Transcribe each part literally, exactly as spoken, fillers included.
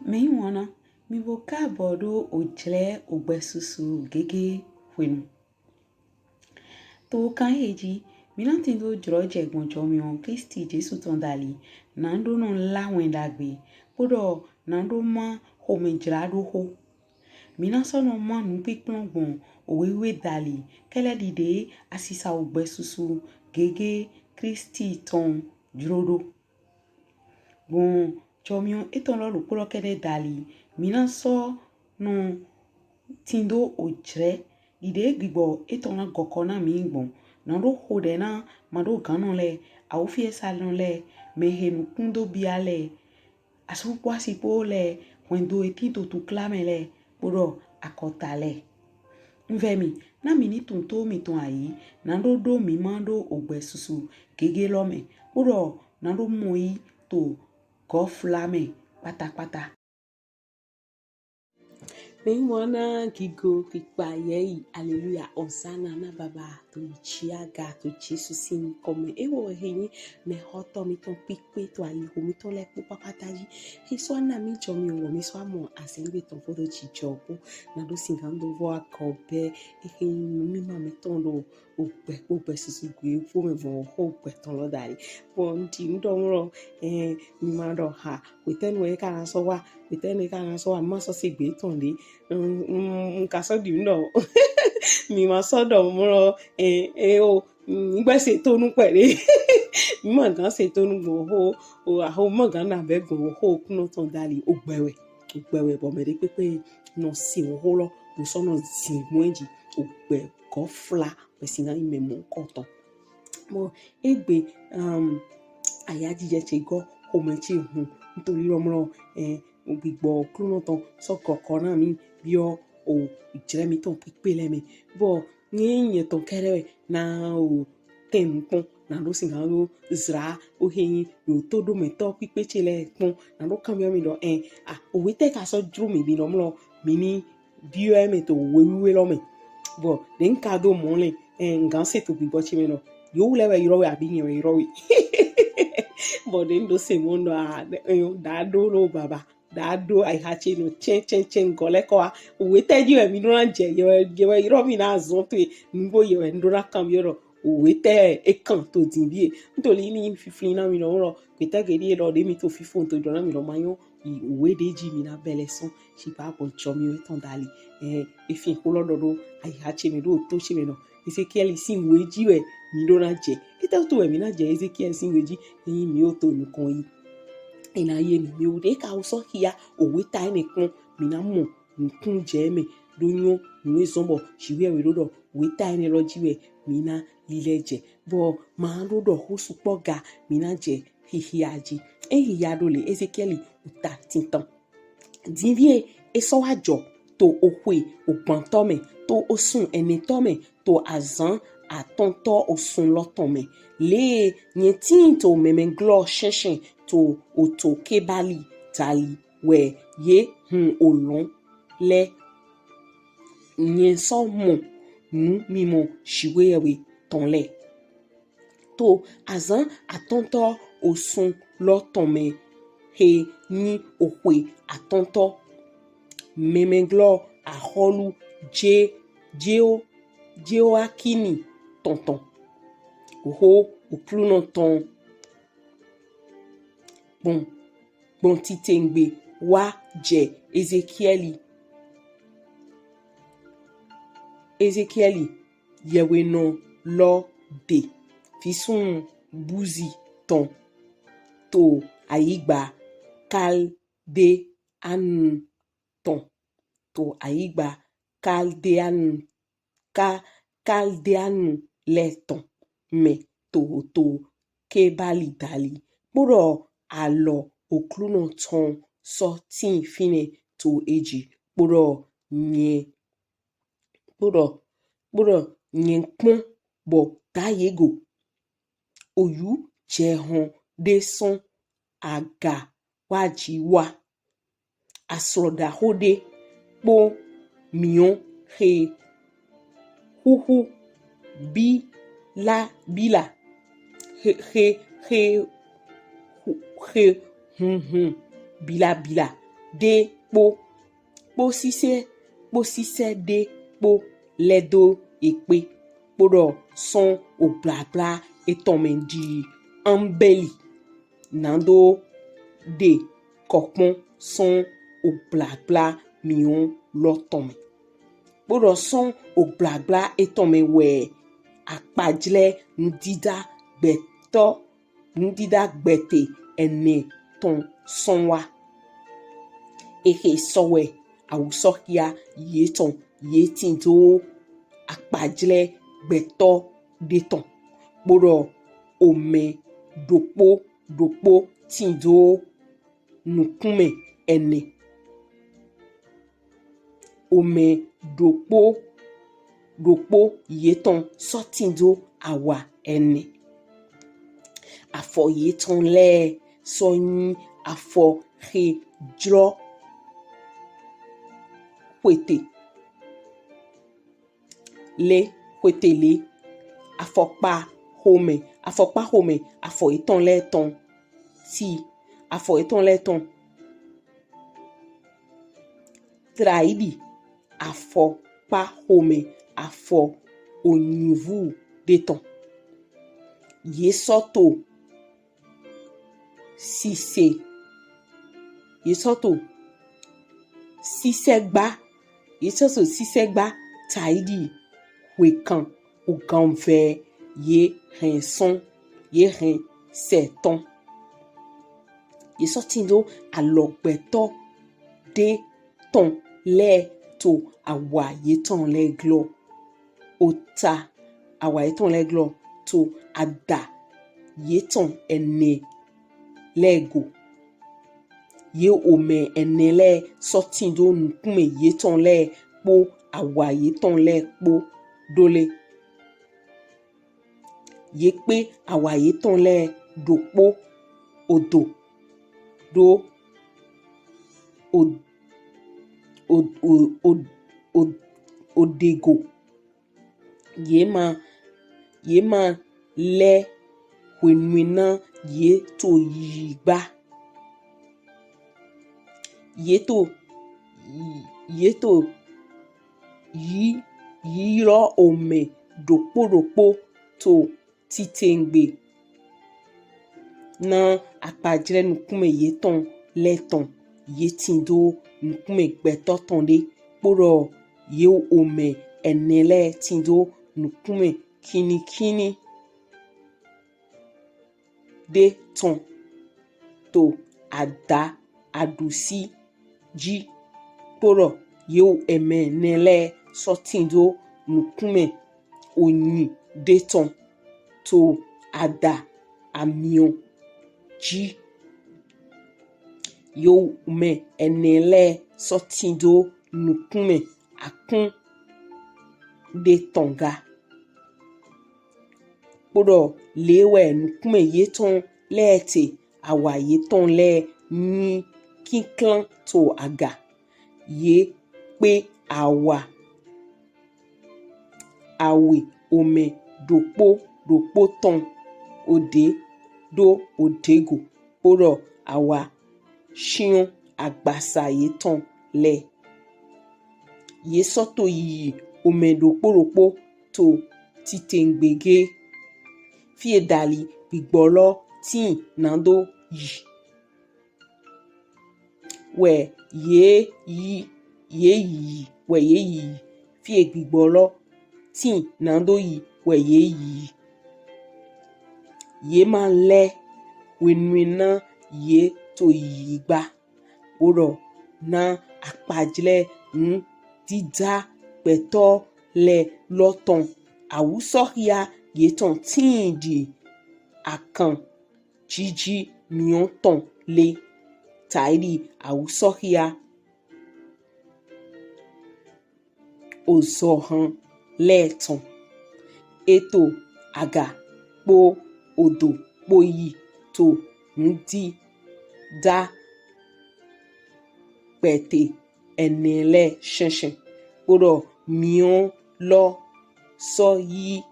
Mɛyiwanna, mì bo kaabɔ ɖo ojlɛ ogbɛsusu gege hwenu. To kan ehe ji, mí na tindo jlɔjɛ gbɔn jɔmiɔn Klisti Jesu tɔn dali, na ɖo nɔ la wɛn ɖagbe, kpoɖɔ na ɖo ma xomɛjlaɖoxo. Mí na sɔ nɔ ma nupinplɔn gbɔn owe wiwe dali, kɛlɛ ɖiɖe asisa ogbɛsusu gege Klisti tɔn jlo ɖo. Gbɔn jɔmiɔn etɔn lɔ ɖokpo lɔ kɛɖɛ dali, mí na sɔ nɔ tindo ojlɛ ɖiɖe gbigbɔ etɔn na gɔkɔ na mí gbɔn. Na ɖo xoɖɛ na maɖogannɔ lɛ, awufiɛsanɔ lɛ, mɛhe nukun do bia lɛ, asu kpo asi kpo lɛ, hwɛndo he tin to tukla mɛ lɛ, kpoɖɔ akɔta lɛ. Un vɛ mì, na mì ni tunwun to mìtɔn ayi, na ɖo ɖo mí ma ɖo ogbɛsusu gege lɔ mɛ, kpoɖɔ na ɖo mɔ yi to gɔfla mɛ kpatakpata. Mɛyiwanna, gigo, kpikpa, yɛyi, aleluya, ozana na Baba to ciaga to Jesu sin yinkɔ mɛ. Ewɔ he nyi mɛxɔtɔ mítɔn kpikpe to aliho mítɔn lɛ kpo kpakpata ji. He sɔ na mí jɔmiɔn, mí sɔ mɔ azɛngbe tɔn kpoɖo jijɔ kpo. Na ɖo singan do vɔ akɔ bɛ ehe nyi numima mítɔn ɖo ogbɛ kpo ogbɛsusu gbe kpo mɛ vɔ xo ogbɛ tɔn lɔ dali. Bɔ un ɖi nu ɖɔ mlɔ, eh, mí ma ɖɔ ha, wetɛnu wɛ e ka na sɔ wa, wetɛnu e ka na sɔ wa, mí ma sɔ se gbe tɔn ɖe. Un, un, un ka sɔ ɖi nu ɖɔ mí ma sɔ ɖɔ mlɔ, eh, eh, o, un gbɛ se tonu kpɛ ɖe. Mí ma gan se tonu gbɔn xo, o, axo mí ma gan na bɛ gbɔn xo Oklunɔ tɔn dali, ogbɛ wɛ, ogbɛ wɛ bɔ mɛɖe kpekpe nɔ se oxo lɔ bo sɔ nɔ zin gbɔn e ji, ogbɛ gɔfla wɛ sin na nyi mɛ mɔhunkɔtɔn. Bɔ egbe, um, ayajijɛ ce gɔ, xomɛ ce hun, un to lilɔ mlɔ, eh, gbigbɔ Oklunɔ tɔn sɔ gɔkɔ na mí biɔ ojlɛ mítɔn kpikpe lɛ mɛ. Bɔ nyɛ nyɛ tɔn kɛɖɛ wɛ na o tɛn nu kpɔn, na ɖo singan do zla ohe nyi yo to ɖo mɛtɔ kpikpe ce lɛ kpɔn, na ɖo kanbiɔ mì ɖɔ, eh, a, owe tɛ ka sɔ jlo mì mí nɔ mlɔ mí ni biɔ e mɛ to owe wiwe lɔ mɛ. Bɔ ɖe un ka do mɔ lɛ, eh, un gan se to gbigbɔ ce mɛ ɖɔ yewu lɛ wɛ ylɔ we abi nyɛ wɛ ylɔ we. Bɔ ɖe un ɖo se mɔ un ɖɔ a, eyo, ɖa ɖo lo baba, ɖa ɖo ayiha ce nɔ cɛn cɛn cɛn gɔ lɛ kɔ wa. Owe tɛ ji wɛ mí ɖo na jɛ, yewɛ, yewɛ ylɔ mí na azɔn towe, nugbo yewɛ un ɖo na kanbiɔ ɖɔ owe tɛ e kan to din vie. Un to li ni fifli na mì nɔ mlɔ, gbetɛ gedi e lɔ ɖe mí to fifo un to jɔ na mì nɔ ma nyɔ yi owe ɖe ji mí na bɛ lɛ sɔn, ci ba bɔ jɔmiɔn etɔn dali. Eh, efin xo lɔ ɖɔ ɖo ayiha ce mɛ ɖo oto ce mɛ nɔ. Ezekiɛli sin owe ji wɛ mí ɖo na jɛ. Etɛ to wɛ mí na jɛ Ezekiɛli sin owe ji? Eyin mí o to nukɔn yi, e na ye mí, mí o ɖe ka o sɔ xia owe ta enɛ kpɔn, mí na mɔ nukun jɛ e mɛ ɖo nyɔ nu e zɔn bɔ Jiwheyɛwhe ɖo ɖɔ owe ta enɛ lɔ ji wɛ mí na lilɛ jɛ. Bɔ ma ɖo ɖɔ xo sukpɔ ga, mí na jɛ xixia ji. E xixia ɖo le, Ezekiɛli ota tintan. Din vie, e sɔ wa jɔ to oxwe ogbantɔ mɛ, to osun ɛnɛtɔ mɛ, to azan atɔntɔ osun lɔ tɔn mɛ. Le nyɛ tin to mɛmɛglɔ shɛnshɛn to oto Kebali dali wɛ ye hun olɔn lɛ. Nyɛ sɔ mɔ numimɔ Jiwheyɛwhe tɔn lɛ. To azan atɔntɔ osun lɔ tɔn mɛ he nyi oxwe atɔntɔ, mɛmɛglɔ axɔlu Je, Jeo, Jeoakini tɔn tɔn, oxo Oklunɔ tɔn gbɔn, gbɔn titengbe wa jɛ Ezekiɛli, Ezekiɛli yɛhwenɔ lɔ de, visunnu Buzi tɔn, to ayigba Kaldeanu tɔn, to ayigba Kaldeanu, Ka, Kaldeanu lɛ tɔn mɛ to, to Kebali dali, kpoɖɔ alɔ Oklunɔ tɔn sɔ tin finɛ to e ji, kpoɖɔ nyɛ, kpoɖɔ, kpoɖɔ nyɛ kpɔn bɔ dayego oyu jɛhɔn ɖe sɔn aga wa ji wa. Aslɔ ɖaxo ɖe kpo miɔn xe xuxu bila bila, xe, xe, xe, xu-, xe hunhun bila bila, ɖe kpo kpo sisɛ kpo sisɛ ɖe kpo lɛdo ekpe, kpoɖɔ sɔn ogblagbla etɔn mɛ ɖi Ambeli nado ɖe kɔkpɔn sɔn ogblagbla miɔn lɔ tɔn mɛ. Kpoɖɔ sɔn ogblagbla etɔn mɛ wɛ akpajlɛ nudida gbɛtɔ nudida gbɛte ɛnɛ tɔn sɔn wa. Ehe sɔ wɛ awusɔhia yetɔn ye tindo akpajlɛ gbɛtɔ ɖe tɔn, kpoɖɔ omɛ ɖokpo ɖokpo tindo nukunmɛ ɛnɛ. Omɛ ɖokpo ɖokpo yetɔn sɔ tindo awa ɛnɛ. Afɔ yetɔn lɛ sɔ nyi afɔ he jlɔ hwete le hwete le. Afɔkpa xomɛ, afɔkpa xomɛ afɔ yetɔn lɛ tɔn ti afɔ yetɔn lɛ tɔn. Traidi afɔkpa xomɛ afɔ onyivu ɖe tɔn. Ye sɔ to sise ye sɔ to sisɛgba ye sɔ to sisɛgba taidi hwekan oganvɛ ye hɛn sɔn ye hɛn sɛ tɔn. Ye sɔ tindo alɔgbɛtɔ ɖe tɔn lɛ to awa yetɔn lɛ glɔ. Ota awa yetɔn lɛ glɔ to ada yetɔn ɛnɛ lɛ go. Ye omɛ ɛnɛ lɛ sɔ tindo nukunmɛ yetɔn lɛ kpo awa yetɔn lɛ kpo ɖo le. Ye kpe awa yetɔn lɛ ɖokpo odo ɖo o o o o o oɖego. Ye ma ye ma lɛ hwenuena ye to yi gba. Ye to ye to yi yi ylɔ omɛ ɖokpo ɖokpo to titengbe na akpajlɛ nukunmɛ yetɔn lɛ tɔn ye tindo nukunmɛ gbɛtɔ tɔn ɖe, kpoɖɔ ye omɛ ɛnɛ lɛ tindo nukunmɛ kinikini ɖe tɔn to ada aɖusi ji, kpoɖɔ ye omɛ ɛnɛ lɛ sɔ tindo nukunmɛ onyi ɖe tɔn to ada amiɔn ji. Ye omɛ ɛnɛ lɛ sɔ tindo nukunmɛ akun ɖe tɔn ga. Kpoɖɔ le wɛ nukunmɛ yetɔn lɛ te, awa yetɔn lɛ nyi kinklan to aga. Ye kpe awa awe omɛ ɖokpo ɖokpo tɔn oɖe ɖo oɖego, kpoɖɔ awa shiɔn agbasa yetɔn lɛ. Ye sɔ to yi omɛ ɖokpo ɖokpo to titengbe ge. Fie dali gbigbɔ lɔ tin nado yi wɛ ye yi ye yi wɛ ye yi. Fie gbigbɔ lɔ tin nado yi wɛ ye yi. Ye ma lɛ hwenuena ye to yi gba, kpoɖɔ na akpajlɛ nudida gbɛtɔ lɛ lɔ tɔn. Awusɔhia yetɔn tin ɖi akan jiji miɔn tɔn le. Taidi awusɔhia ozɔhan lɛ tɔn. E to aga kpo odo kpo yi to nudida gbɛte ɛnɛ lɛ shɛnshɛn, kpoɖɔ miɔn lɔ sɔ yi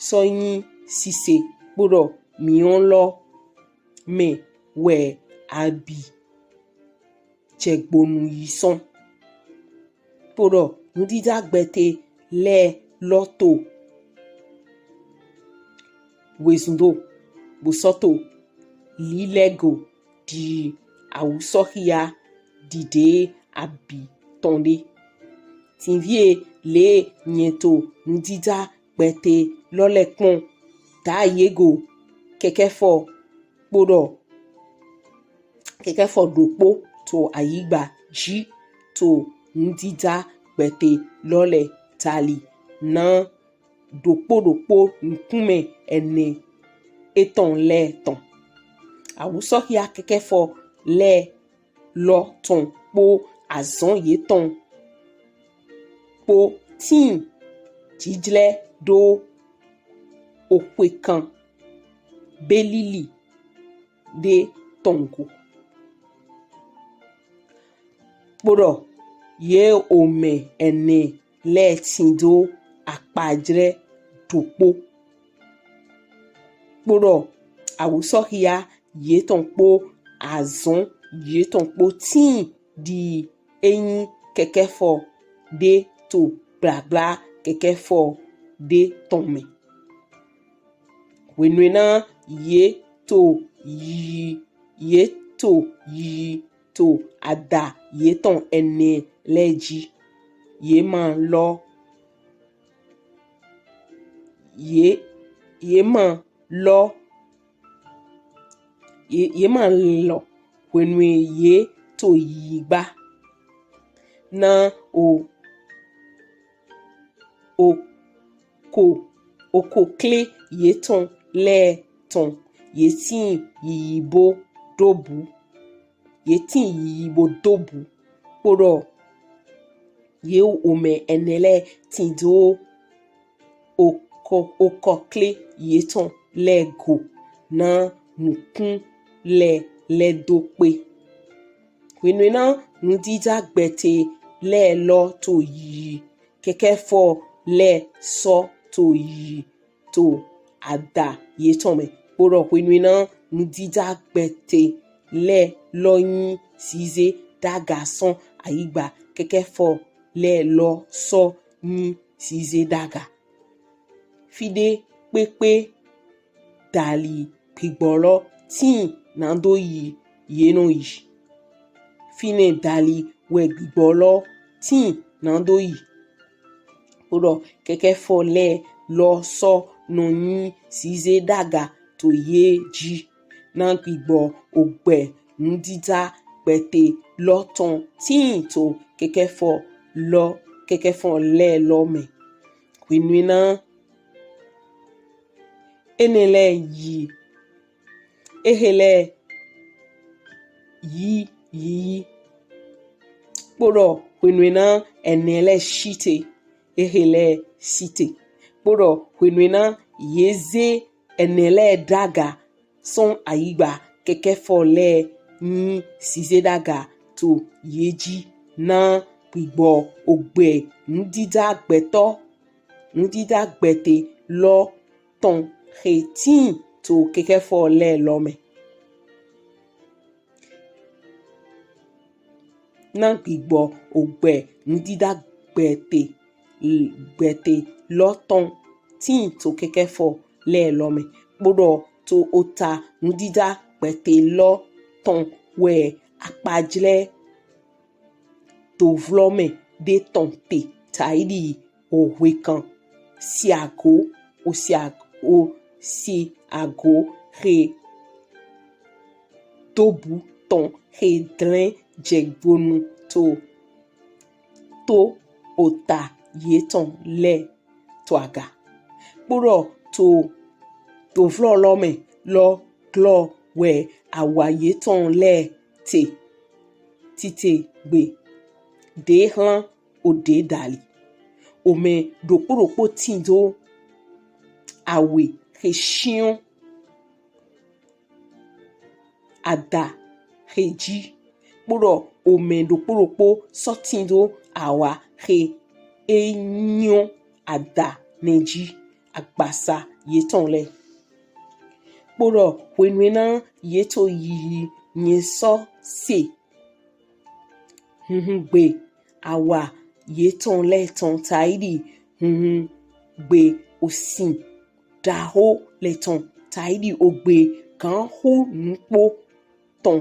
sɔ nyi sise, kpoɖɔ miɔn lɔ mɛ wɛ abi jɛgbonu yi sɔn. Kpoɖɔ nudida gbɛte lɛ lɔ to wezundo bo sɔ to lilɛgo ɖi awusɔxia ɖiɖe abi tɔn ɖe. Tinvie, le nyɛ to nudida gbɛte lɔ lɛ kpɔn, da yego kɛkɛfɔ kpoɖɔ kɛkɛfɔ ɖokpo to ayigba ji to nudida gbɛte lɔ lɛ tali na ɖokpo ɖokpo nukunmɛ ɛnɛ etɔn lɛ tɔn. Awusɔxia kɛkɛfɔ lɛ lɔ tɔn kpo azɔn yetɔn kpo tin jijlɛ ɖo oxwe kan belili ɖe tɔn go. Kpoɖɔ ye omɛ ɛnɛ lɛ tindo akpajlɛ ɖokpo. Kpoɖɔ awusɔxia yetɔn kpo azɔn yetɔn kpo tin ɖi enyi kɛkɛfɔ ɖe to gblagbla kɛkɛfɔ ɖe tɔn mɛ. Hwenuena ye to yiyi ye to yiyi to ada yetɔn ɛnɛ lɛ ji, ye ma lɔ ye ye ma lɔ ye, ye ma lɔ hwenu ye to yiyi gba. Na o oko okokle yetɔn lɛ tɔn ye tin yiyi bo ɖo bu. Ye tin yiyi bo ɖo bu. Kpoɖɔ ye omɛ ɛnɛ lɛ tindo okɔ okɔkle yetɔn lɛ go na nukun lɛ lɛ do kpe. Hwenuena nudida gbɛte lɛ lɔ to yiyi kɛkɛfɔ lɛ sɔ to yiyi to ada yetɔn mɛ. Kpoɖɔ hwenuena nudida gbɛte lɛ lɔ nyi zize ɖaga sɔn ayigba kɛkɛfɔ lɛ lɔ sɔ nyi zize ɖaga. Fiɖe kpekpe dali gbigbɔ lɔ tin nado yi ye nɔ yi. Finɛ dali wɛ gbigbɔ lɔ tin nado yi. Kpoɖɔ kɛkɛfɔ lɛ lɔ sɔ nɔ nyi zize ɖaga to ye ji. Na gbigbɔ ogbɛ nudida gbɛte lɔ tɔn tin to kɛkɛfɔ lɔ kɛkɛfɔ lɛ lɔ mɛ. Hwenuena enɛ lɛ yi ehe lɛ yi yiyi. Kpoɖɔ hwenuena ɛnɛ lɛ site ehe lɛ site. Kpoɖɔ hwenuena ye ze ɛnɛ lɛ ɖaga sɔn ayigba kɛkɛfɔ lɛ nyi zize ɖaga to ye ji. Na gbigbɔ ogbɛ nudida gbɛtɔ nudida gbɛte lɔ tɔn xe tin to kɛkɛfɔ lɛ lɔ mɛ. Na gbigbɔ ogbɛ nudida gbɛte gbɛte lɔ tɔn tin to kɛkɛfɔ lɛ lɔ mɛ. Kpoɖɔ to ota nudida gbɛte lɔ tɔn wɛ akpajlɛ dovlɔmɛ ɖe tɔn te taidi ohwe kan siago osiago siago xe dobu tɔn xe dlɛn jɛgbonu to to ota yetɔn lɛ to aga. Kpoɖɔ to dovlɔ lɔ mɛ lɔ glɔ wɛ awa yetɔn lɛ te tite gbe ɖe hlan oɖe dali. Omɛ ɖokpo ɖokpo tindo awe xe shiɔn ada xe ji. Kpoɖɔ omɛ ɖokpo ɖokpo sɔ tindo awa xe e nyɔn ada nɛ ji agbasa yetɔn lɛ. Kpoɖɔ hwenuena ye to yiyi nyɛ sɔ se hunhun gbe awa yetɔn lɛ tɔn taidi hunhun gbe osin ɖaxo lɛ tɔn taidi ogbe ganxu nukpo tɔn.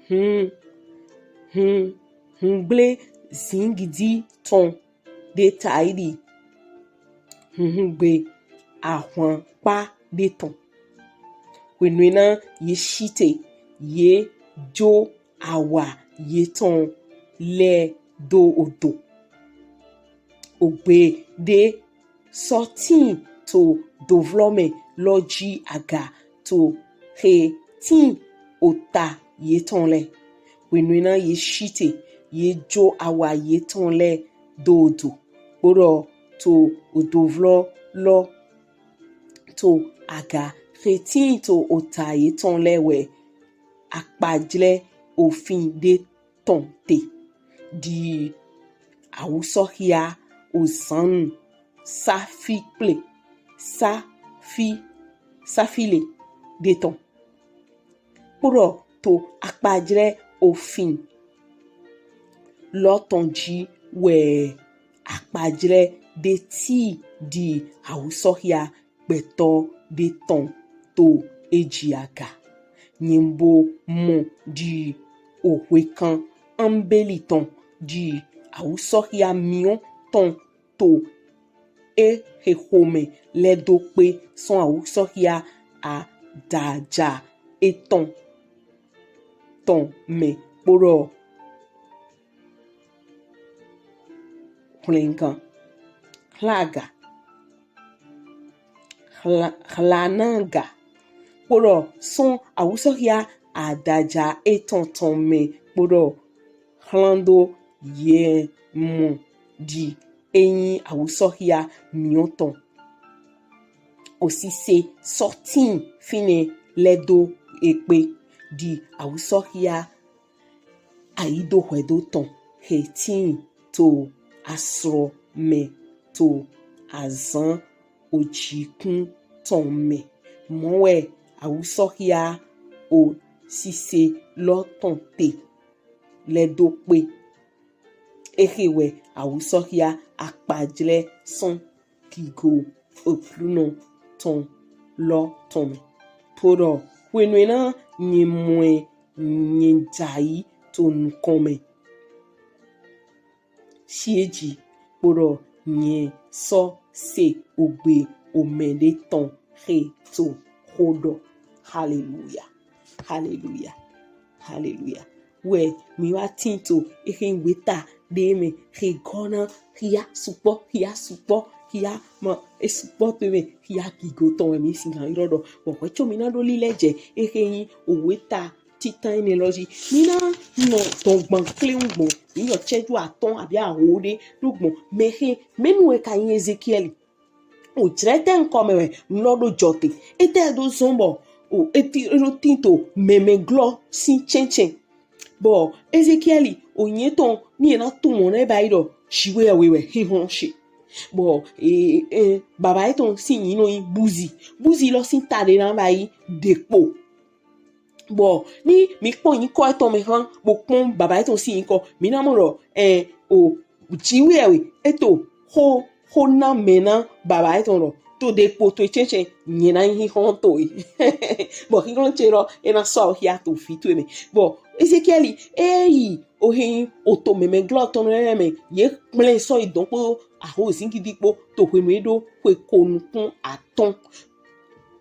Hun hun hun gble zingidi tɔn ɖe taidi hunhun gbe ahwankpa ɖe tɔn. Hwenue na ye shite ye jo awa yetɔn lɛ do odo. Ogbe ɖe sɔ tin to dovlɔ mɛ lɔ ji aga to xe tin ota yetɔn lɛ. Hwenue na ye shite ye jo awa yetɔn lɛ do odo. Kpoɖɔ to odovlɔ lɔ to aga xe tin to ota yetɔn lɛ wɛ akpajlɛ ofin ɖe tɔn te ɖi awusɔxia ozannu safikple safi safile ɖe tɔn. Kpoɖɔ to akpajlɛ ofin lɔ tɔn ji wɛ akpajlɛ ɖe ti ɖi awusɔxia gbɛtɔ ɖe tɔn to eji aga. Nyɛn bo mɔ ɖi ohwekan ambeli tɔn ɖi awusɔxia miɔn tɔn to exe xomɛ lɛdo kpe sɔn awusɔxia adaja etɔn tɔn mɛ kpoɖɔ hwlɛngan, hlaga, hla- hlanaga kpoɖɔ sɔn awusɔxia adaja etɔn tɔn mɛ kpoɖɔ hlando ye mɔ ɖi enyi awusɔxia miɔn tɔn. Osise sɔ tin finɛ lɛdo ekpe ɖi awusɔxia ayidohwɛdo tɔn xe tin to aslɔ mɛ to azan ojikun tɔn mɛ. Mɔ wɛ awusɔxia osise lɔ tɔn te lɛdo kpe. Exe wɛ awusɔxia akpajlɛ sɔn gigo Oklunɔ tɔn lɔ tɔn mɛ. Kpoɖɔ hwenue na nyɛn mɔ ɛ nyɛn jai to nukɔn mɛ shieji kpoɖɔ nyɛn sɔ se ogbe omɛ ɖe tɔn xe to xoɖɔ. Haleluya. Haleluya. Haleluya. Wɛ mi wa tin to exe weta ɖe mɛ xe gɔna xia sukpɔ xia sukpɔ xia ma esukpɔ to mɛ xia gigo tɔn wɛ mi sin gan yrɔ ɖɔ. Bɔ hwɛ co mi na ɖo lilɛ jɛ exe nyi oweta titan ene lɔ ji. Mi na nɔ tɔn gban kleun gbɔn mi yɔ cɛju atɔn abi aho ɖe ɖo gbɔn mɛ xe mɛnu wɛ ka nyi Ezekiɛli. O jrɛ tɛ nkɔ mɛ wɛ nlɔ ɖo jɔ te. Etɛ ɖo zɔn bɔ o eti ɖo tin to mɛmɛglɔ sin cɛncɛn. Bɔ Ezekiɛli o nyɛ tɔn ni e na to mɔ na e ba yi ɖɔ Jiwheyɛwhe wɛ xixlɔn she. Bɔ e e baba etɔn sin nyi nɔ nyi Buzi. Buzi lɔ sin ta ɖe na ba yi ɖekpo. Bɔ ni mi kpɔn nyikɔ etɔn mɛ hlan bo kpɔn baba etɔn sin nyikɔ mi na mɔ ɖɔ ɛ o Jiwheyɛwhe eto xo xo na mɛ na baba etɔn ɖɔ to ɖekpo to ecɛncɛn nyɛ na nyi xixlɔn to e. Bɔ xixlɔn ce lɔ e na sɔ awo xia to vi to e mɛ. Bɔ Ezekiɛli eyi o xe nyi o to mɛmɛglɔ tɔn lɛ mɛ ye kplɛ sɔ yi dɔn kpo aho zingidi kpo to hwenu e ɖo xwe ko nukun atɔn.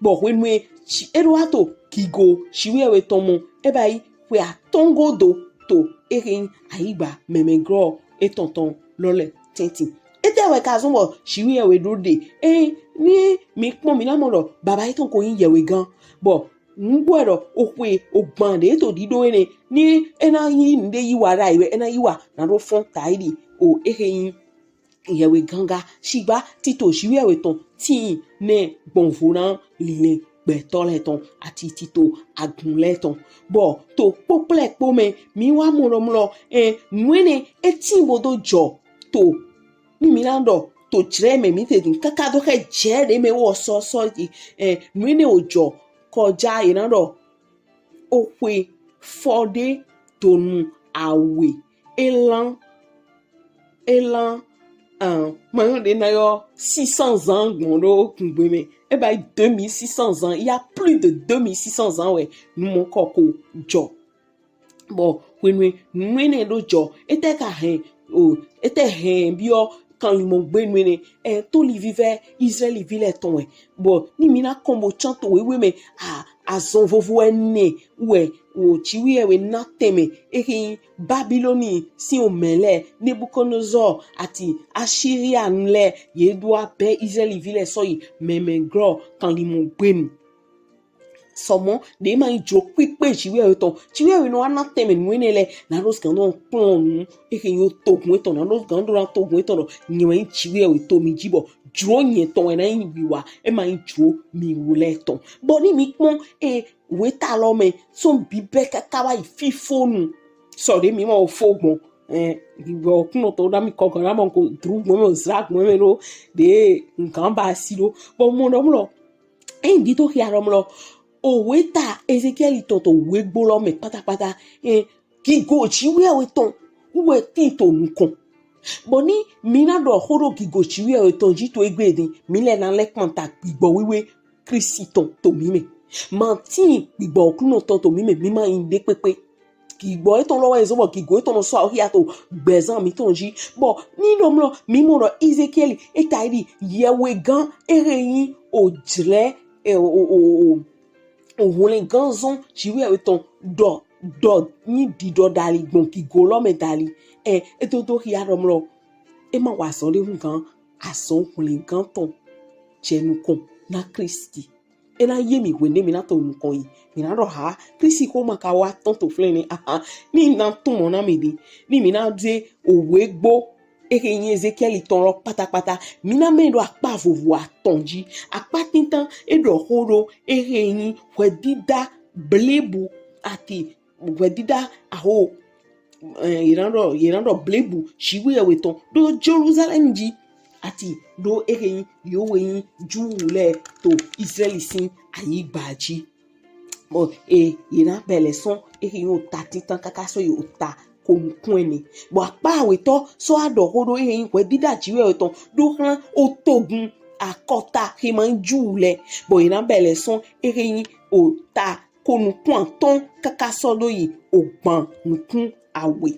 Bɔ hwenu e e ɖo wa to gigo Jiwheyɛwhe tɔn mɔ e ba yi xwe atɔn godo to exe nyi ayigba mɛmɛglɔ etɔn tɔn lɔ lɛ tɛntin. Etɛ wɛ ka zɔn bɔ Jiwheyɛwhe ɖo ɖe e ni mi kpɔn mi na mɔ ɖɔ baba etɔn ko nyi yɛwhegan. Bɔ nugbo wɛ ɖɔ o xwe o gban ɖe to ɖiɖo ene ni e na nyi nuɖe yi wa ɖayi wɛ e na yi wa na ɖo fɔn taidi o exe nyi yɛwhegan ga shigba tito Jiwheyɛwhe tɔn tin nɛ gbɔnvo na linlɛn gbɛtɔ lɛ tɔn ati tito agun lɛ tɔn. Bɔ to kpokplɛ kpo mɛ mi wa mɔ ɖɔ mlɔ ɛ nu enɛ e tin bo do jɔ to ni mi na ɖɔ to jrɛ mɛ mi te din kaka do xɛ jɛ ɖe mɛ wɔ sɔsɔ ji ɛ nu enɛ o jɔ kɔja e na ɖɔ oxwe fɔ ɖe donu awe elan elan un mayon ɖe na yɔ six cents ans gbɔn ɖo kungbe mɛ. E ba yi deux mille six cents ans, il y a plus de deux mille six cents ans wɛ nu mɔ kɔ ko jɔ. Bɔ hwenu nu enɛ ɖo jɔ, etɛ ka hɛn o etɛ hɛn biɔ kanlimɔ gbe nu enɛ ɛ toli vivɛ Israeli vi lɛ tɔn wɛ. Bɔ ni mi na kɔn bo can to wewe mɛ a azɔn vovo ɛnɛ wɛ o Jiwheyɛwhe na tɛnmɛ ehe nyi Babiloni sin omɛ lɛ, Nebukadnezar ati Asiria nu lɛ ye ɖo abɛ Israeli vi lɛ sɔ yi mɛmɛ glɔ kanlimɔ gbe nu. Sɔmɔ ɖe ma nyi jlo kpikpe Jiwheyɛwhe tɔn. Jiwheyɛwhe nɔ wa na tɛnmɛ nu enɛ lɛ na ɖo gan nɔ kplɔn nu ehe nyi o togun etɔn na ɖo gan ɖo na togun etɔn ɖɔ nyɛ wɛ nyi Jiwheyɛwhe to mi ji bɔ jlo nyɛ tɔn wɛ na nyi wiwa e ma nyi jlo mi wu lɛ tɔn. Bɔ ni mi kpɔn e weta lɔ mɛ sɔn bibɛ kaka wa yi fifonu sɔ ɖe mi ma wo fo gbɔn ɛ gbɔ kunɔ tɔ na mi kɔ gan na mɔ ko dru gbɔn mɛ o zra gbɔn mɛ ɖo ɖe nkan ba si ɖo bɔ mɔ ɖɔ mlɔ eyi di to xia ɖɔ mlɔ owe ta Ezekiɛli tɔn to wegbo lɔ mɛ kpatakpata ɛ gigo Jiwheyɛwhe tɔn wɛ tin to nukɔn. Bɔ ni mi na ɖɔ xo ɖo gigo Jiwheyɛwhe tɔn ji to egbe din mi lɛ na lɛ kpanta gbigbɔ wiwe Kristi tɔn to mi mɛ. Ma tin gbigbɔ Oklunɔ tɔn to mi mɛ mi ma yin ɖe kpekpe. Gigbɔ etɔn lɔ wɛ zɔn bɔ gigo etɔn nɔ sɔ awu xia to gbɛzan mitɔn ji. Bɔ ni ɖɔ mlɔ mi mɔ ɖɔ Ezekiɛli eta yi ɖi yɛwhegan ehe nyi ojlɛ ɛ o o o o ohwlɛngan zɔn Jiwheyɛwhe tɔn ɖɔ ɖɔ nyi ɖiɖɔ dali gbɔn gigo lɔ mɛ dali ɛ edodo xia ɖɔ mlɔ e ma wa azɔn ɖe hu gan azɔn hwlɛngan tɔn jɛ nukɔn na Kristi. E na ye mi hwenu mi na to nukɔn yi mi na ɖɔ ha Kristi xo ma ka wa tɔn to flɛn ne aha ni na tun mɔ na mi ɖi ni mi na ɖe owe gbo ehe nyi Ezekiɛli tɔn lɔ kpatakpata mi na mɛ ɖo akpa vovo atɔn ji. Akpa tintan e ɖɔ xo ɖo ehe nyi hwɛdida blebu ati hwɛdida aho ɛ yena ɖɔ yena ɖɔ blebu Jiwheyɛwhe tɔn ɖo Jerusalem ji ati ɖo ehe nyi yewo nyi Ju lɛ to Israɛli sin ayigba ji. Bɔ e yena bɛlɛ sɔn ehe nyi ota tintan kaka sɔ yi ota konukun ɛnɛ. Bɔ akpa awetɔ sɔ aɖɔ xo ɖo ehe nyi hwɛdida Jiwheyɛwhe tɔn ɖo xlan otogun akɔta he ma nyi Ju lɛ. Bɔ yena bɛlɛ sɔn ehe nyi ota konukun atɔn kaka sɔ ɖo yi ogban nukun awe.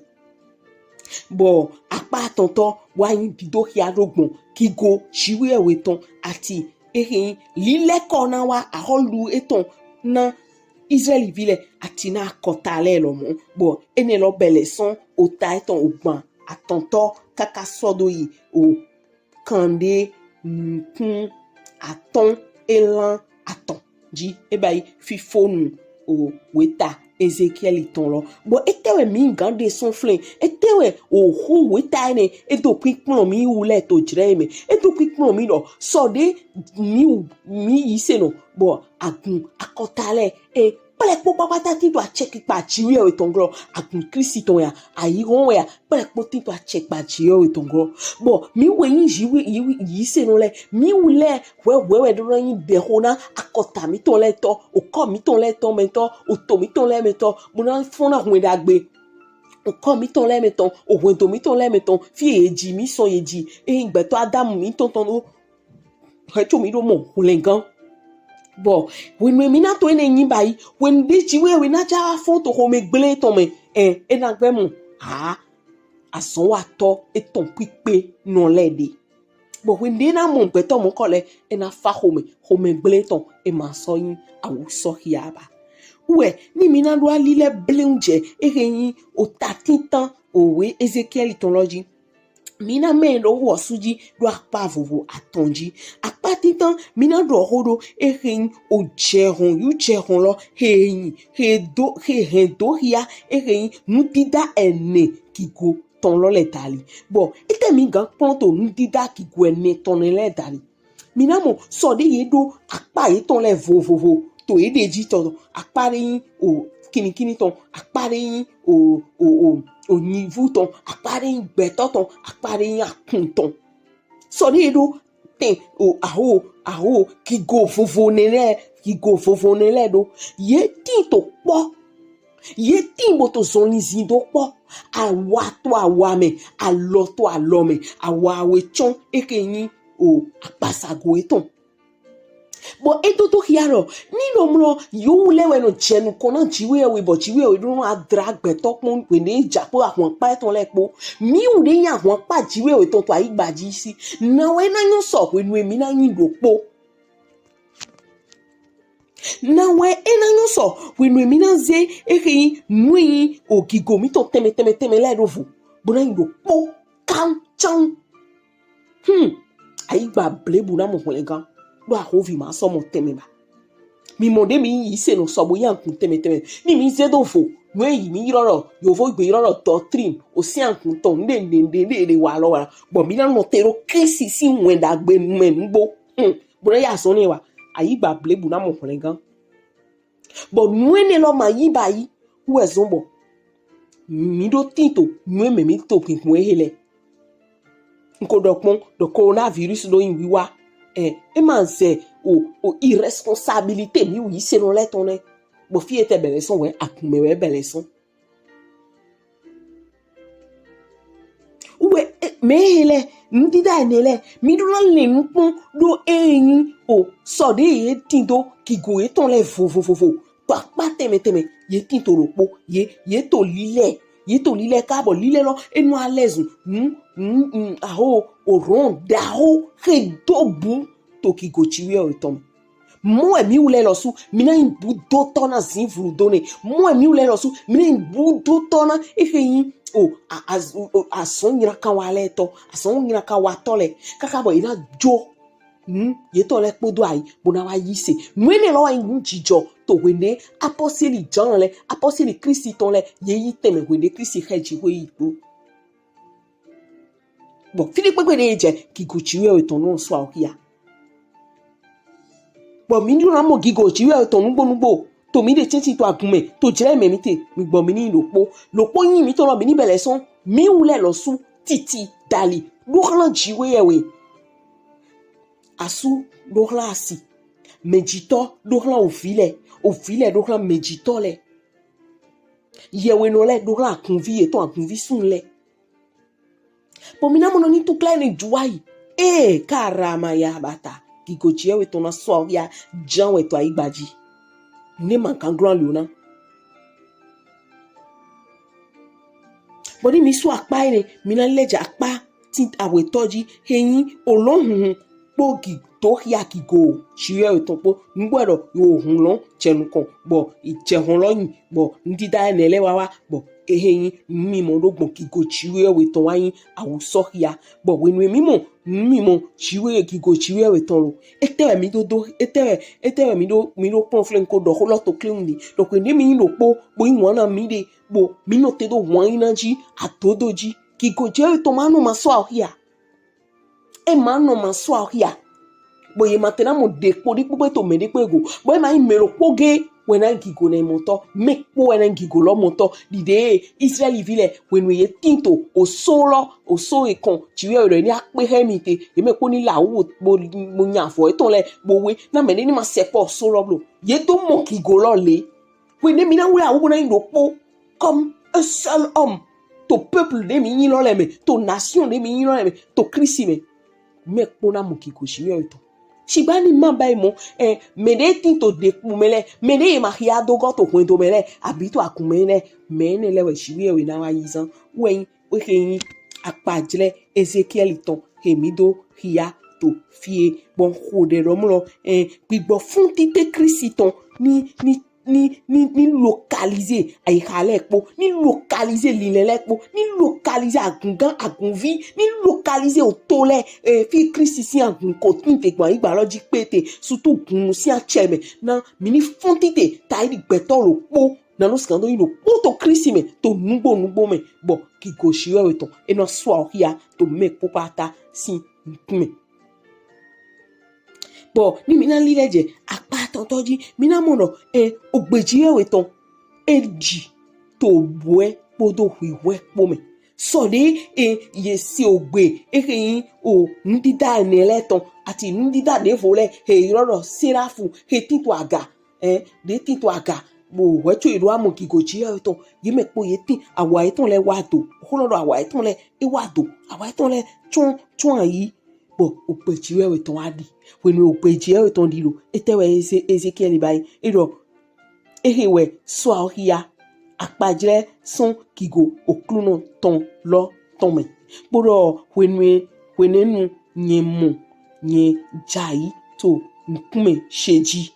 Bɔ akpa atɔntɔ wa nyi dido xia ɖo gbɔn gigo Jiwheyɛwhe tɔn ati ehe nyi lilɛkɔ na wa ahɔlu etɔn na Israɛli vi lɛ ati na akɔta lɛ lɔmɔ. Bɔ enɛ lɔ bɛlɛ sɔn ota etɔn ogban atɔntɔ kaka sɔ ɖo yi o kanɖe nukun atɔn elan atɔn ji e ba yi fifonu o weta Ezekiɛli tɔn lɔ. Bɔ etɛ wɛ mi gan ɖe sɔn flɛn etɛ wɛ oxo weta ɛnɛ e do kpikplɔn mi wu lɛ to jlɛ mɛ e do kpikplɔn mi ɖɔ sɔ ɖe mi wu mi yi se nɔ bɔ agun akɔta lɛ e kplɛ kpo kpakpata tin to acɛkikpa Jiwheyɛwhe tɔn glɔ agun Kristi tɔn ya ayi hɔn wɛ ya kplɛ kpo tin to acɛkpa Jiwheyɛwhe tɔn glɔ. Bɔ mi wɛ nyi yi yi yi se nɔ lɛ mi wu lɛ hwɛhwɛ wɛ ɖo na nyi bɛxo na akɔta mitɔn lɛ tɔ okɔ mitɔn lɛ tɔ mɛ tɔ oto mitɔn lɛ mɛ tɔ bo na fɔn na hwɛn ɖagbe okɔ mitɔn lɛ mɛ tɔn ohwɛndo mitɔn lɛ mɛ tɔn fi ye ji mi sɔ ye ji eyin gbɛtɔ Adamu mitɔn tɔn ɖo hwɛ tso mi ɖo mɔ hwlɛngan. Bɔ hwenu mi na to enɛ nyi ba yi hwenu ɖe Jiwheyɛwhe na ja fɔn to xomɛ gble tɔn mɛ ɛ e na gbɛ mɔ ha azɔnwatɔ etɔn kpikpe nɔ lɛ ɖe. Bɔ hwenu ɖe na mɔ gbɛtɔ mɔkɔ lɛ e na fa xomɛ xomɛ gble tɔn e ma sɔ nyi awu sɔ xia ba. Wɛ ni mi na ɖo ali lɛ bleun jɛ ehe nyi ota tintan owe Ezekiɛli tɔn lɔ ji. Mi na mɛ ɖo wɔsu ji ɖo akpa vovo atɔn ji. Akpa tintan mi na ɖɔ xo ɖo ehe nyi ojɛhɔn yu jɛhɔn lɔ he nyi he do he hɛn do xia ehe nyi nudida ɛnɛ gigo tɔn lɔ lɛ dali. Bɔ etɛ mi gan kplɔn to nudida gigo ɛnɛ tɔn lɛ dali. Mi na mɔ sɔ ɖe ye ɖo akpa yetɔn lɛ vovovo to ye ɖe ji tɔn akpa ɖe nyi o kinikini tɔn akpa ɖe nyi o o o o nyivu tɔn akpa ɖe nyi gbɛtɔ tɔn akpa ɖe nyi akun tɔn. Sɔ ɖe ye ɖo tɛn o aho aho gigo vovo nɛ lɛ gigo vovo nɛ lɛ ɖo ye tin to kpɔ Ye tin bo to zɔnlin zin do kpɔ. Awa to awa mɛ, alɔ to alɔ mɛ, awa we tsɔn eke nyi o akpasago etɔn. Bɔ e to to xia lɔ, ni nɔ mlɔ yowu lɛ wɛ nɔ jɛ nukɔn na jiwe we bɔ jiwe we ɖo nɔ adra gbɛtɔ kpɔn wende ja kpo ahwan kpa etɔn lɛ kpo. Mi wu ɖe nya ahwan kpa jiwe we tɔn to ayi gbaji si. Na wɛ na nyɔ sɔ hwenu mi na nyi ɖokpo. Na wɛ e na nyɔ sɔ hwenu mi na ze ehe yi nu yi o gigo mi tɔn tɛmɛ tɛmɛ tɛmɛ lɛ ɖo vo. Bo na nyi ɖokpo kan can. Hmm. Ayi gba blebu na mɔ hwlɛngan. Ɖo ahovi ma sɔ mɔ tɛmɛ ba. Mi mɔ ɖe mi yi se nɔ sɔ bo yi ankun tɛmɛ tɛmɛ. Ni mi ze do vo. Nu yi mi yrɔ lɔ, yovo gbe yrɔ lɔ doctrine. O si ankun tɔn, nde nde nde nde nde wa lɔ wa. Bɔ mi na nɔ te ɖo Kristi si wɛn ɖagbe mɛ nugbo. Hmm. Bo na ya zɔn ne wa. Ayi gba blebu na mɔ hwlɛngan. Bɔ nu enɛ lɔ ma yi ba yi wɛ zɔn bɔ mi ɖo tin to nu e mɛ mi to pinpin ehe lɛ. N ko ɖɔ kpɔn ɖɔ coronavirus ɖo yin wiwa. Ɛ, e ma zɛ o o irresponsabilité mi wu yi se nɔ lɛ tɔn nɛ. Bɔ fi etɛ bɛlɛ sɔn wɛ akunmɛ wɛ bɛlɛ sɔn. Wɛ e, mɛ he lɛ, nudida enɛ lɛ, mi ɖo na lɛn nu kpɔn ɖo eyin o sɔ ɖe ye tin do gigo yetɔn lɛ vovovovo. To akpa tɛmɛ tɛmɛ, ye tin to ɖokpo, ye ye to lilɛ, ye to lilɛ ka bɔ lilɛ lɔ e nɔ alɛ zun. Hmm, hmm, hmm, aho, o rɔn ɖaho he do bu to gigo jiwe o tɔn. Mɔ emi wulɛ lɔsu, mi na yin budotɔ na zin vlu do ne. Mɔ emi wulɛ lɔsu, mi na yin budotɔ na ehe yin o a a o azɔn nyina kan wa lɛ tɔ, azɔn nyina kan wa tɔ lɛ. Kaka bɔ ina jo. Hmm, ye tɔ lɛ kpodo ayi, bo na wa yi se. Nu enɛ lɔ wa yin jijɔ to hwende apɔseli Jean lɛ, apɔseli Kristi tɔn lɛ, ye yi tɛmɛ hwende Kristi xɛ ji hwe yi kpo. Bɔ fi ɖe kpekpe ɖe ye jɛ gigo jiwe we tɔn nɔ sɔ awo xia. Bɔ mi ɖo na mɔ gigo jiwe we tɔn nugbo nugbo. To mi ɖe tsɛntsɛn to agun mɛ, to jlɛ mɛ mi te, mi gbɔ mi ni ɖokpo. Ɖokpo yin mi tɔn lɔ mi ni bɛlɛ sɔn, mi wulɛ lɔsu titi dali, ɖo hlan jiwe yɛ we. Asu ɖo hlan asi. Mɛjitɔ ɖo hlan ovi lɛ, ovi lɛ ɖo hlan mɛjitɔ lɛ. Yɛwenɔ lɛ ɖo hlan agunvi yetɔn agunvi sun lɛ. Bɔ mi na mɔ nɔ ni tukla ne juwa yi. Ee, karama ya bata. Gigo jiwe we tɔn na sɔ ya jan we to ayi gbaji. Ne ma kan glɔ lio na. Bɔ ni mi sɔ akpa enɛ, mi na lɛ ja akpa ti awetɔ ji he yin olɔn hunhun kpo gi to xia gigo jiwe we tɔn kpo. Nugbo ɖɔ yo hun lɔn jɛ nukɔn bɔ ijɛ hɔn lɔ yin bɔ nudida enɛ lɛ wa wa bɔ ehe yin nu mimɔ ɖo gbɔn gigo jiwe we tɔn wa yin awusɔ xia. Bɔ hwenu mi mɔ nu mimɔ jiwe gigo jiwe we tɔn lo. Etɛ wɛ mi do do, etɛ wɛ, etɛ wɛ mi ɖo mi ɖo kplɔn flɛ n ko ɖɔ xo lɔ to klewun ni. Ɖɔ hwenu mi yin ɖokpo bo yin wana mi ɖe bo mi nɔ te do wan yin na ji adodo ji. Gigo jiwe we tɔn ma nɔ ma sɔ awo xia. E ma nɔ ma sɔ awo xia. Bɔ ye ma te na mɔ ɖekpo ɖekpo kpe to mɛ ɖekpo go. Bɔ e ma yin mɛ ɖokpo ge wɛ na gigo na mɔtɔ. Mɛ kpo wɛ na gigo lɔ mɔtɔ. Ɖiɖe Israɛli vi lɛ hwenu ye tin to oso lɔ, oso ekɔn jiwe we ɖɔ ni akpe hɛ mi te. Ye mɛ kpo ni la wo bo bo nya vɔ etɔn lɛ bo we na mɛ ɖe ni ma sɛ kpɔ oso lɔ blo. Ye do mɔ gigo lɔ le. Hwenu mi na wlɛ awu bo na yin ɖokpo comme un seul homme. To peuple ɖe mi yin lɔ lɛ mɛ, to nation ɖe mi yin lɔ lɛ mɛ, to Kristi mɛ. Mɛ kpo na mɔ gigo jiwe we tɔn. Shigba ni ma ba yi mɔ, ɛ, mɛ ɖe tin to ɖekpo mɛ lɛ, mɛ ɖe ye ma xia do gɔ to hwɛndo mɛ lɛ, abi to agun mɛ lɛ, mɛ enɛ lɛ wɛ jiwe we na wa yi zan. Wɛ yin, wɛ he yin akpajlɛ Ezekiɛli tɔn he mi do xia to fie. Bɔ n xo ɖɛ ɖɔ mlɔ, ɛ, gbigbɔ fun tite Kristi tɔn ni ni ni ni ni localiser ayiha lɛ kpo, ni localiser linlɛn lɛ kpo, ni localiser agungan agunvi, ni localiser oto lɛ, e, fi Kristi sin agun ko tin te gbɔn ayigba lɔ ji kpete, surtout gunnu sin acɛ mɛ. Na mi ni fɔn tite ta yi ɖi gbɛtɔ ɖokpo, na nɔ sigan do yin ɖokpo to Kristi mɛ, to nugbo nugbo mɛ, bɔ gigo jiwe we tɔn e nɔ sɔ awo xia to mɛ kpokpata sin nukun mɛ. Bɔ ni mi na lilɛ jɛ akpa atɔntɔ ji, mi na mɔ ɖɔ, ɛ, ogbe jiwe we tɔn e ji to bɔɛ kpodo hwihwɛ kpo mɛ. Sɔ ɖe, ɛ, ye se ogbe ehe yin o nudida enɛ lɛ tɔn ati nudida ɖevo lɛ he yrɔ ɖɔ serafu he tin to aga, ɛ, ɖe tin to aga Bo wɛ tso yi ɖo amɔ gigo Jiwheyɛwhe tɔn, yi mɛ kpo yi tin awa yetɔn lɛ wa do. Xo nɔ ɖɔ awa yetɔn lɛ e wa do. Awa yetɔn lɛ tsɔn tsɔn ayi. Bɔ ogbɛ Jiwheyɛwhe tɔn wa ɖi. Hwenu ogbɛ Jiwheyɛwhe tɔn ɖi ɖo, etɛ wɛ Eze- Ezekiɛli ba yi? E ɖɔ ehe wɛ sɔ awo xia akpajlɛ sɔn gigo Oklunɔ tɔn lɔ tɔn mɛ. Kpoɖɔ hwenu hwenɛnu nyɛ mɔ nyɛ jai to nukunmɛ she ji.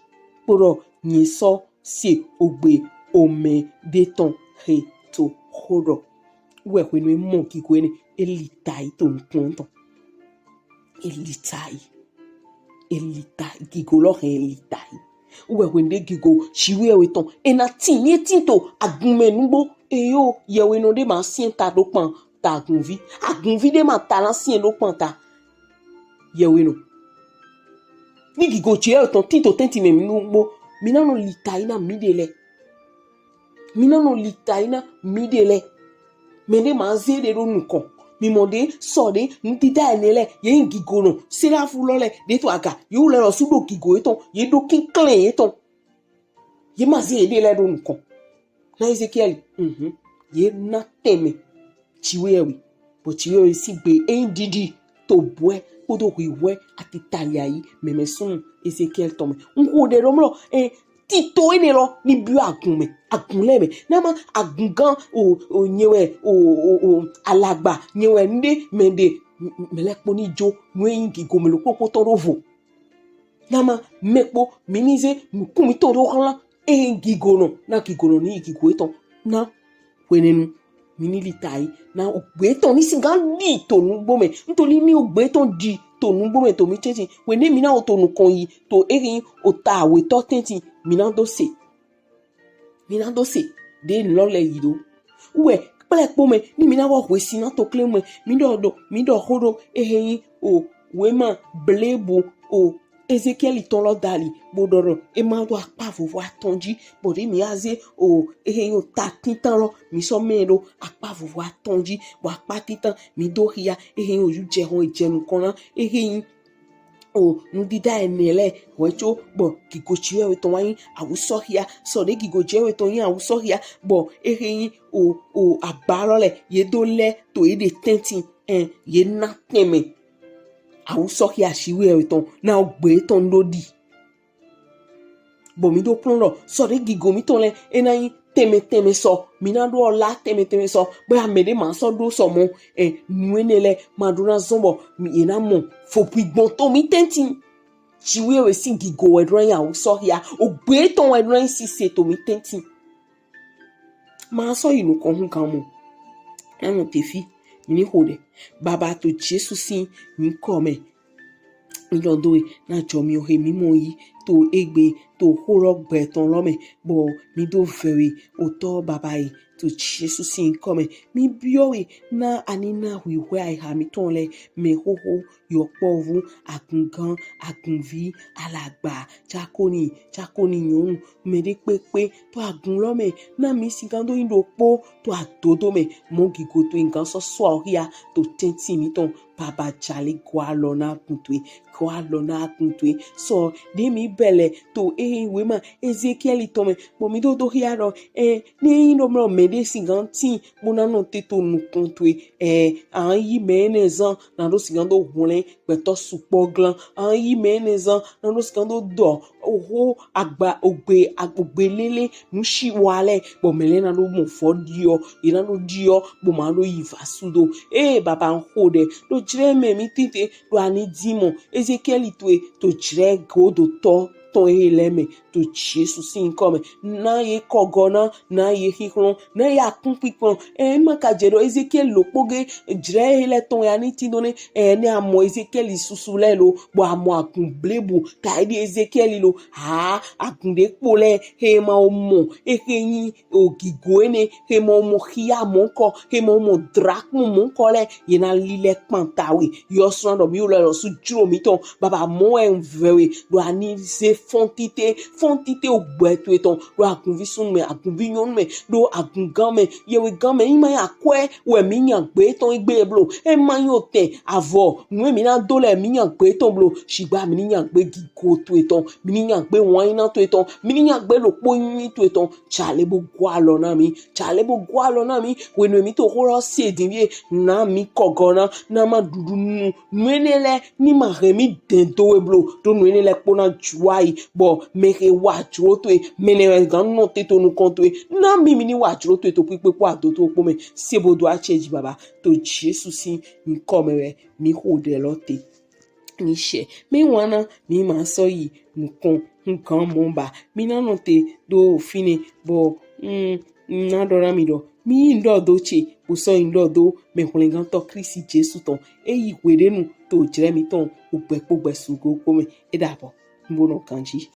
Kpoɖɔ nyɛ sɔ se ogbe omɛ ɖe tɔn he to xo ɖɔ. Wɛ hwenu e mɔ gigo enɛ, e li ta yi to nukun tɔn. E li ta yi. E li ta yi. Gigo lɔ hɛn e li ta yi. Wɛ hwenu ɖe gigo Jiwheyɛwhe tɔn e na tin, ye tin to agun mɛ nugbo. Eyo, yɛwhenɔ ɖe ma siɛn ta ɖo kpan ta agunvi. Agunvi ɖe ma ta na siɛn ɖo kpan ta yɛwhenɔ. Ni gigo Jiwheyɛwhe tɔn tin to tɛntin mɛ nugbo, mi na nɔ li ta yi na miɖe lɛ. Mi na nɔ li ta yi na miɖe lɛ. Mɛ ɖe ma ze ɖe ɖo nukɔn. Mi mɔ ɖe sɔ ɖe nudida enɛ lɛ, ye nyi gigonɔ, serafu lɔ lɛ ɖe to aga, ye wu lɛ lɔ su ɖo gigo yetɔn, ye ɖo kinklɛn yetɔn. Ye ma ze yeɖe lɛ ɖo nukɔn. Na Ezekiɛli, mhm, ye na tɛnmɛ Jiwheyɛwhe. Bɔ Jiwheyɛwhe sin gbe e nyi ɖiɖi to bɔɛ kpodo hwihwɛ ati taliayi mɛmɛ sunnu Ezekiɛli tɔn mɛ. N xo ɖɛ ɖɔ mlɔ, ɛ, tito enɛ lɔ ni biɔ agun mɛ, agun lɛ mɛ. Na ma agungan o, o nyɛ wɛ o, o, o alagba nyɛ wɛ nuɖe mɛ ɖe, m- m- mɛ lɛ kpo ni jo nu e nyi gigo mɛ ɖokpo ɖokpo tɔn ɖo vo. Na ma mɛ kpo mi ni ze nukun mitɔn ɖo hlan e nyi gigonɔ, na gigonɔ ni yi gigo etɔn. Na hwenɛnu mi ni li ta yi na ogbe etɔn ni sigan ɖi to nugbo mɛ. Ntoli ni ogbe etɔn ɖi to nugbo mɛ to mi tɛntin, hwenɛ mi na wo to nukɔn yi to ehe nyi ota awetɔ tɛntin, mi na do se. Mi na do se ɖe nlɔ lɛ yi ɖo. Wɛ kplɛ kpo mɛ ni mi na wɔ hwesi na to kle mɛ. Mi ɖɔ ɖo, mi ɖɔ xo ɖo ehe nyi o wema blebu o Ezekiɛli tɔn lɔ dali, bo ɖɔ ɖɔ e ma ɖo akpa vovo atɔn ji, bɔ ɖe mi aze o ehe nyi o ta tintan lɔ, mi sɔ mɛ ɖo akpa vovo atɔn ji, bɔ akpa tintan mi do xia ehe nyi o ju jɛ hɔn jɛ nukɔn na ehe nyi o nudida enɛ lɛ wɛ tso bɔ gigo Jiwheyɛwhe tɔn wa nyi awusɔxia. Sɔ ɖe gigo Jiwheyɛwhe tɔn nyi awusɔxia bɔ ehe nyi o o aba lɔ lɛ ye do lɛ to ye ɖe tɛntin, ɛn, ye na tɛnmɛ awusɔxia Jiwheyɛwhe tɔn na ogbe etɔn ɖo ɖi. Bɔ mi ɖo kplɔn ɖɔ sɔ ɖe gigo mitɔn lɛ e na nyi tɛnmɛ tɛnmɛ sɔ, mi na ɖo ɔla tɛnmɛ tɛnmɛ sɔ, bɔ amɛ ɖe ma sɔ ɖo sɔ mɔ, ɛ, nu enɛ lɛ ma ɖo na zɔn bɔ mi ye na mɔ fo gbigbɔn to mi tɛntin. Jiwheyɛwhe sin gigo wɛ ɖo na nyi awusɔxia, ogbe etɔn wɛ ɖo na nyi sise to mi tɛntin. Ma sɔ yi nukɔn hugan mɔ. Na nɔte fi, mi ni xo ɖɛ. Baba, to Jesu sin nyikɔ mɛ, mi ɖɔ do we na jɔ mi o he mi mɔ yi to egbe to xo lɔ gbɛ tɔn lɔ mɛ, bɔ mi do vɛ we, Otɔ Baba e, to Jesu sin nyikɔ mɛ. Mi biɔ we na a ni na hwihwɛ ayiha mitɔn lɛ mɛ xoxo, yɔkpɔvu, agungan, agunvi, alagba, cakoni, cakoni nyɔnu, mɛ ɖe kpekpe to agun lɔ mɛ, na mi sigan do nyi ɖokpo to adodo mɛ, mɔ gigo to nyigan sɔsɔ awo xia to tɛntin mitɔn. Baba jali gɔ alɔ na agun towe, gɔ alɔ na agun towe. Sɔ ɖe mi bɛ lɛ to ehe wema Ezekiɛli tɔn mɛ, bɔ mi do do xia ɖɔ, ɛ, ni nyi ɖo mlɔ mɛ ɖe sigan tin bo na nɔte to nukɔn towe, ɛ, a yi mɛ enɛ zan na ɖo sigan do hwlɛn gbɛtɔ sukpɔ glan. A yi mɛ enɛ zan na ɖo sigan do dɔ oho agba ogbe, ogbe lele nusiwa lɛ, bɔ mɛ lɛ na ɖo mɔ vɔ ɖiɔ, ye na ɖo ɖiɔ, bɔ ma ɖo yi va sudo. Ee, Baba, n xo ɖɛ ɖo jlɛ mɛ mi tite ɖo a ni di mɔ Ezekiɛli towe to jlɛ godotɔ tɔn ehe lɛ mɛ, to Jesu sin nyikɔ mɛ. Na ye kɔgɔ na, na ye xixlɔn, na ye akun kpikplɔn. Ɛ, ma ka jɛ ɖɔ Ezekiɛli ɖokpo ge jlɛ ehe lɛ tɔn ya ni tin do nɛ. Ɛ, ne a mɔ Ezekiɛli susu lɛ lo, bɔ a mɔ agun blebu ta yi ɖi Ezekiɛli lo. Haa, agun ɖe kpo lɛ he ma wo mɔ, ehe nyi ogigo enɛ, he ma wo mɔ xia mɔnkɔ, he ma wo mɔ drakmu mɔnkɔ lɛ, ye na li lɛ kpan ta we. Yɔ sɔ na ɖɔ mi wo lɛ lɔ su jlo mitɔn, Baba, mɔ wɛ n vɛ we ɖo a ni ze fɔntite, fɔntite ogbɛ towe tɔn ɖo agunvi sunnu mɛ, agunvi nyɔnu mɛ, ɖo agungan mɛ, yewegan mɛ. Ema nyi akwɛ wɛ mí nya gbe tɔn egbe blo. Ema nyi otɛn, avɔ, nu e mí na do lɛ mí nya gbe tɔn blo. Shigba mí ni nya gbe gigo towe tɔn, mí ni nya gbe wanyina towe tɔn, mí ni nya gbe ɖokpo nyinyi towe tɔn. Tsa lɛ bo gɔ alɔ na mí, tsa lɛ bo gɔ alɔ na mí. Hwenu e mí to xó lɔ se din vie, na mí kɔgɔ na, na ma ɖuɖu nu, nu enɛ lɛ ni ma hɛn mí dɛn do we blo, ɖo nu enɛ lɛ kpo na juwayi, bɔ mɛ he wa jlo towe, mɛ nɛ wɛ gan nɔte to nukɔn towe. Na mí mí ni wa jlo towe to kpikpe kpo ado to kpo mɛ. Se bo do acɛ ji baba, to Jesu sin nyikɔ mɛ wɛ mí xo ɖɛ lɔ te. Ni shɛ mí wana, mí ma sɔ yi nukɔn hugan mɔ ba. Mí na nɔte do finɛ bɔ mm, na ɖɔ na mí ɖɔ mí yi ŋɖɔ do ce, bo sɔ yi ŋɖɔ do mɛ hwlɛngantɔ Klisti Jesu tɔn. E yi hweɖenu to jlɛ mítɔn ogbɛ kpo gbɛ sugo kpo mɛ. E ɖabɔ, n bo nɔ ganji.